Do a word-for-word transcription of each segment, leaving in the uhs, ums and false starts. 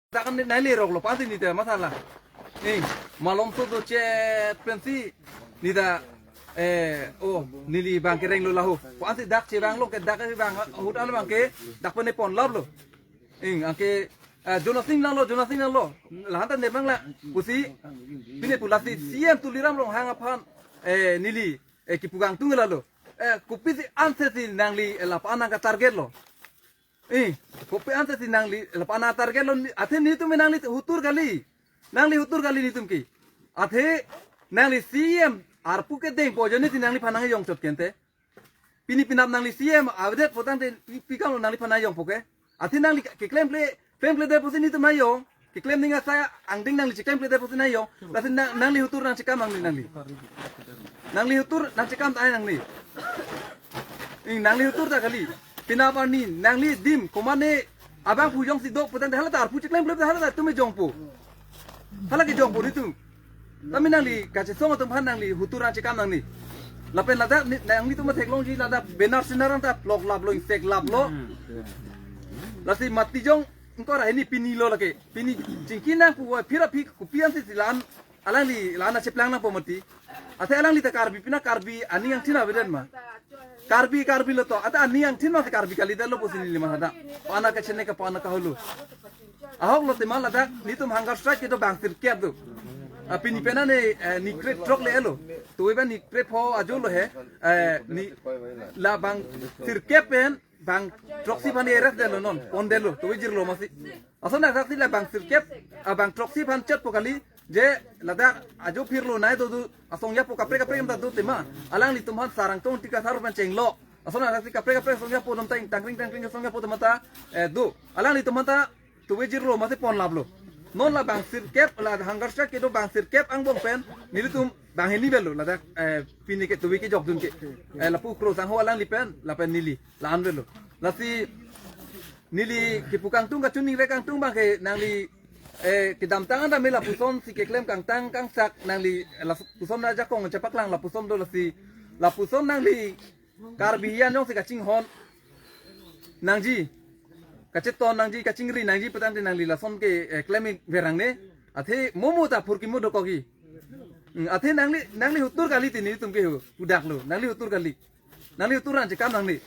Dak kan neli rok lo, pasti neta masalah. Ning, malom so do chet pensi neta, eh, oh, neli bang kereng lo laho. Pasti dak chevang lo ke dak chevang ahut an bang ke dak pen ponlap lo. Ing, anke, eh, Jonasing nang lo, Jonasing nang lo. Lahan ta neplang la. Pusi, pine pu lasi C M Tuliram Ronghang aphan, eh, neli, eh, kipu kangtung la lo. Eh, kopisi anse si nangli, eh, lapu-an nangka-target lo. Eh, kopi anse si nangli, lapu-an nang-target lo, ni-, athe netum nangli hutur kali. Nangli hutur kali netum ke. Athe nangli C M arpu kedengpo ajoine si nangliphan nangjong chot kente. Pini penap nangli C M avedet pu tangte pi, pi kam nangliphan nangjongpo ke. Athe nangli ke-, keklemkle, klemkledet pusi netum nangjong. Keklem ning asai angdeng nangli cheklemkledet pusi nangjong. Lasi nang, nangli hutur nangchekam nangli, nangli. Nangli hutur nangchekam ta nangli. Ing, nangli hutur ta kali. Penap arni nangli adim komatne abangphu jongsi do pu tangte hala ta arpu cheklemkle hala ta netum jongpo. Hala kejongpo netum. Tame nangli kachesong atum aphan nangli hutur nangchekam nangli. Lapen ladak ni, nanglitum theklongji ladak banner sinar ta ploklap lo, ingseklap lo. Lasi mati jong ingkoi ra hini pini lo lake. Pini chingki nangpu aphi ra aphi kopi ansi si la-an alangli la-an cheplang nangpo mati. Athe alangli ta Karbi, pina Karbi aning angthin avedet ma. Karbi, Karbi lo to. Athe aning angthin ma Karbi kalidet lo pusi neli mane hadak. Pana kachene ka pana kaholo. Ahok lo tema ladak netum hunger strike kedo bang sirkep do. Ah, pini pena ne, eh, ni krethrok le-et lo. Tuve ba ni krepho ajo lo he. Eh, ni la bang sirkep pen bang throksi aphan arrest detlo non, pondetlo, tuve jirlo masi. Ason asaksi la bang sirkep, ah, bang throksi aphan chotpo kali, je ladak ajo phirlo nai do do, asong yapo kaprek kaprek ta do tema. Alanglitum aphan sarang tong tika sar pen chenglo. Ason asaksi kaprek kaprek asong yapo dam ta ing tangkring tangkring asong yapo dam ta, eh, do. Alanglitum aphan ta tuve jirlo masi ponlaplo. Non la bang sirkep, la hunger strike kedo bang sirkep angbong pen nelitum bang hini avelo ladak, eh, pini ke tuve kejokdun ke. Eh, lapu Krosangho alangli pen, lapen neli la-an avelo. Lasi neli kipu kangtung kachiningri kangtung bang ke nangli, eh, kedamtang anta me lapuson si keklem kangtang kangsak nangli, eh, lapuson ajakong chepaklang lapuson do lasi lapuson nangli Karbi hian jongsi kachinghon nangji, kacheton nangji, kachingri nangji pu tangte nangli lason ke, eh, klem verang ne. Athe momo ta phurkimo dokokji. Hmm, athe nangli, nangli hutur kali ti netum ke hu, pudak lo, nangli hutur kali. Nangli hutur nangchekam nangli.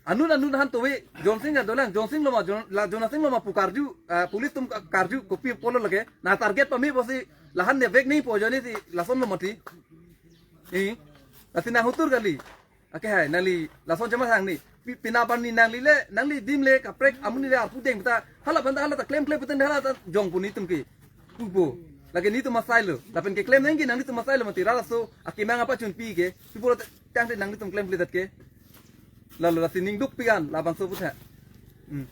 Anut anut han tuve, Jonsing ya dolang, Jonsing lo ma, Jon-, la Jonasing lo ma pu karju, ah, police atum ka-, karju, kopi pulo lake, nang-target pame pusi, lahan ne vek nangpo ajoine si, lason lo mati. Eh, lasi nang hutur kali. Ake hai, nangli lason chama sang ni. Pi-, penap arni nangli le, nangli adim le, kaprek amonit le arpu deng ta. Hala aphan ta, hala ta klemkle pu tangte hala ta jongpo netum ke. Pupo. Lake netum asai lo. Lapen keklem nangji nanglitum asai lo mati ra laso. Akemang apachunpi ke. Pupo lo ta, tangte nanglitum klemkledet ke. Lalo lasi ning dukpi kan, labangso aphuthak. Hmm.